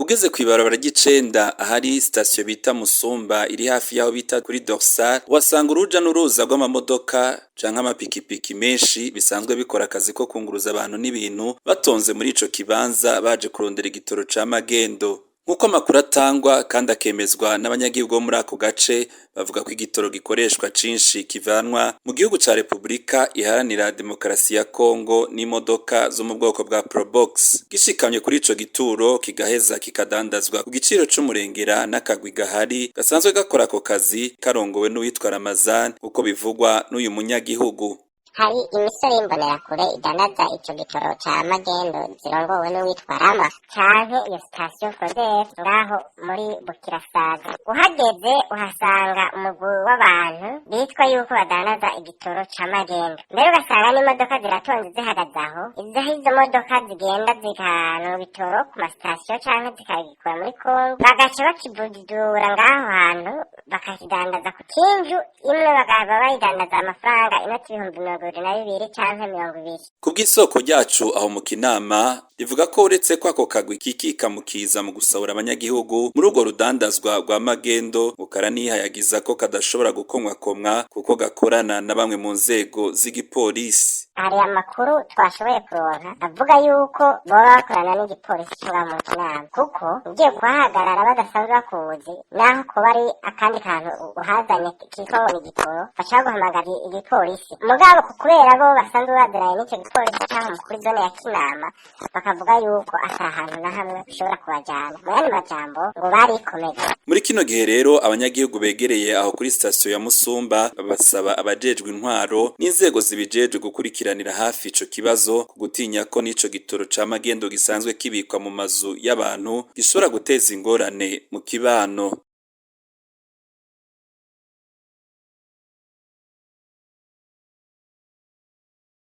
Ugeze kw'ibarabara ry'icenda ahari sitasiyo bita Musumba iri hafi y'aho bita kuri Dorsal, uhasanga uruja n'uruza rw'amamodoka canke amapikipiki menshi bisanzwe bikora akazi ko kunguruza abantu n'ibintu, batonze muri ico kibanza baje kurondera igitoro ca magendo. Nk'uko amakuru atangwa kandi akemezwa n'abanyagihugu bo muri ako gace, bavuga ko igitoro gikoreshwa cinshi kivanwa mu gihugu ca Repubulika Iharanira Demokarasi ya Kongo n'imodoka zo mu bwoko bwa Probox. Gishikanywe kuri ico gituro kigaheza kikadandazwa ku giciro c'umurengera n'akagwi gahari gasanzwe gakora ako kazi karongowe n'uwitwa Ramazan, nk'uko bivugwa n'uyu munyagihugu. Hari imisore y'imbonerakure idandaza ico gitoro ca magendo zirongowe n'uwitwa Rama canke iyo sitasiyo Frodef ngaho muri Bukirasazi. Uhageze uhasanga umugwi w'abantu bitwa yuko badandaza igitoro ca magendo, mbere ugasanga n'imodoka ziratonze zihagaze aho. Izo modoka zigenda zikana ibitoro ku masitasiyo canke zikabikura muri Kongo, bagaca bakivudura ngaho hantu bakakidandaza ku kinju imwe, bakaba bayidandaza amafaranga inoti 22,000 canke 20. Kubw'isoko ryacu aho mu Kinama rivuga ko uretse ko ako kagwi kikika mukiza mu gusahura abanyagihugu muri urwo rudandazwa rwa magendo, ngo karanihayagiza ko kadashobora gukomwakomwa kuko gakorana na bamwe mu nzego z'igipolisi. Hari amakuru twashoboye kuronka avuga yuko boba bakorana n'igipolisi co mu Kinama, kuko ugiye kuhahagarara badasanzwe bakuzi, naho kuba ari akandi kantu uhazanye kitwa ngo ni igitoro, baca baguhamagara igipolisi. Mugabo kubera bo basanzwe baziranye n'ico gipolisi caho kuri zone ya Kinama, bakavuga yuko ata hantu na hamwe ushobora kubajana. Mu yandi majambo, ngo barikomeje. Muri kino gihe rero, abanyagihugu begereye aho kuri sitasiyo ya Musumba basaba abajejwe intwaro n'inzego zibijejwe gukurikiranira hafi ico kibazo, ku gutinya ko n'ico gitoro ca magendo gisanzwe kibikwa mu mazu y'abantu gishobora guteza ingorane mu kibano.